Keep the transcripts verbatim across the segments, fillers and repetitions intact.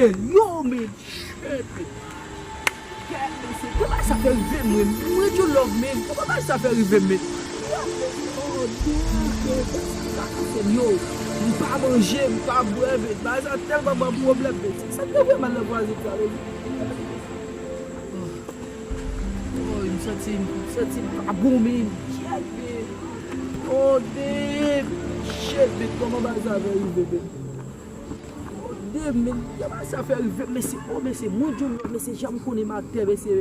Yo, men, shit, men. Kèt, men, se kòman sa fè rive mwen? Mwen, yo love, men. Kòman sa fè rive, men? Yo, men, oh, Dieu, men, sa pase m, yo. M pa manje, m pa bwè, men. Bagay sa tèlman ban m pwoblèm, men. Sa te fè mal nan vwazen sa, men. Oh, m santi, m santi m pa bon, men. Kèt, men. Oh, damn. Shit, men, kòman bagay sa fè rive, men? Oh, damn, men. Kòman sa fè rive, mesye? Oh, mesye, mwen, John Love, mesye, jan m konnen m atè, mesye.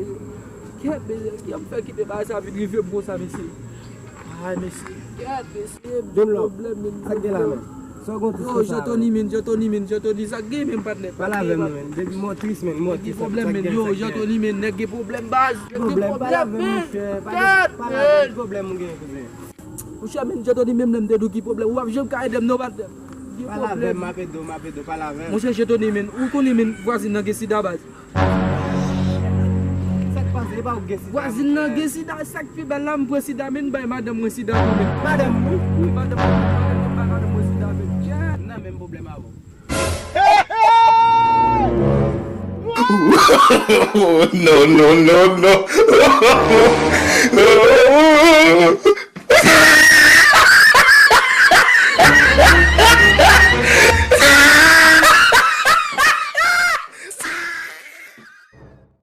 Kèt, mesye, kijan m fè kite bagay sa vin rive m konsa, mesye? Ay, mesye, kèt, mesye, m gen pwoblèm, men, m gen pwoblèm. Sa k gen la, men? Sa w gon tris konsa, Jean Tony, men, Jean Tony, men, Jean Tony, sa k gen, men, patnè? Pale avè m, men. Depi m wè w tris, men, m wè w tris. Nèg gen pwoblèm, men, yo, Jean Tony, men, nèg gen pwoblèm, baz. Nèg gen pwoblèm, men. Pale avè m, monchè. Pale avè m, ki pwoblèm ou gen, kouzen? Monchè, men, Jean Tony, menm lè m te di w ki pwoblèm, ou p ap janm ka ede m, non, patnè. Gen pwoblèm. Pale avè m, m ap ede w, m ap ede w, pale avè m. Monchè, Jean Tony, men, ou konnen, men, vwazin nan gen sida, baz. Sa k pase? E pa ou k gen sida, monchè. Vwazin nan gen sida, sa k pi bèl la, m pran sida, men, m bay madanm mwen sida tou, men. Madanm ou? Wi, madanm mwen, madanm mwen bay madanm mwen sida, men. Kèt. M nan menm pwoblèm avè w. No, no, no, no.